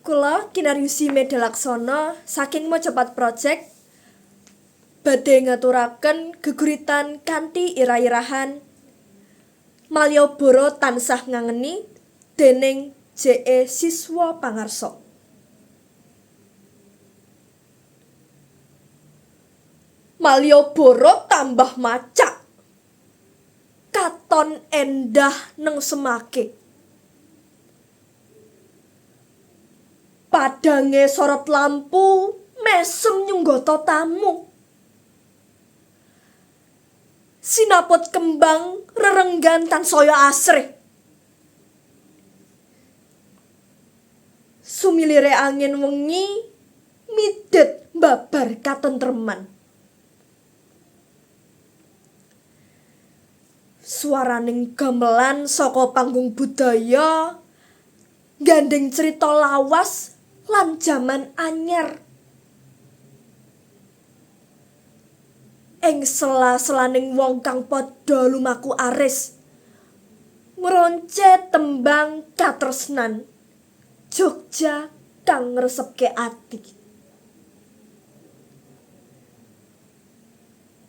Kula Kinaryusi Medalaksono saking Macapat Project badhe ngaturaken geguritan kanthi irah-irahan Malioboro tansah ngangeni dening J E Siswo Pangarso. Malioboro tambah macak katon endah neng semake. Padhange sorot lampu mesem nyunggata tamu. Sinaput kembang rerenggan tansaya asrih. Sumilire angin wengi midhet mbabar katentreman. Swaraning gamelan saka panggung budaya nggandheng crita lawas lan jaman anyar. Ing sela-selaning wong kang padha lumaku aris ngronce tembang katresnan Jogja kang ngresepke ati.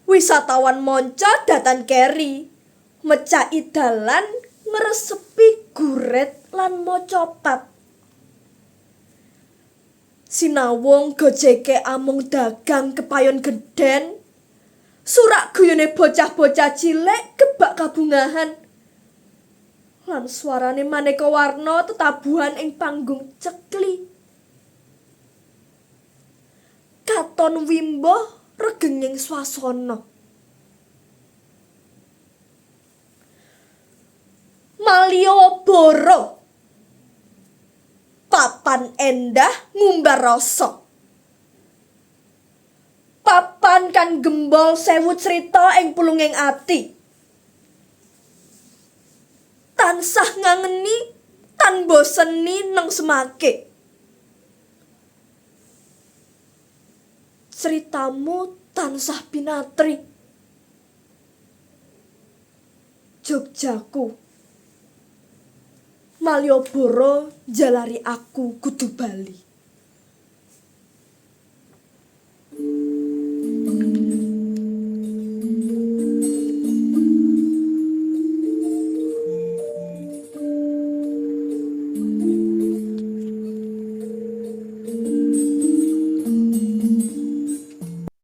Wisatawan manca datan keri mecaki dalan ngresepi guret lan macapat. Sinawung gojeke amung dagang kepayon gedhen. Surak guyone bocah-bocah cilik kebak kabungahan. Lan suarane maneka warna tetabuhan ing panggung cekli. Katon wimbo regenging swasana. Malioboro papan endah ngumbar rasa. Papan kan gembol sewu crita ing pulunging ati. Tansah ngangeni tan boseni neng semake. Critamu tansah pinatri. Jogjaku. Malioboro njalari aku kudu bali.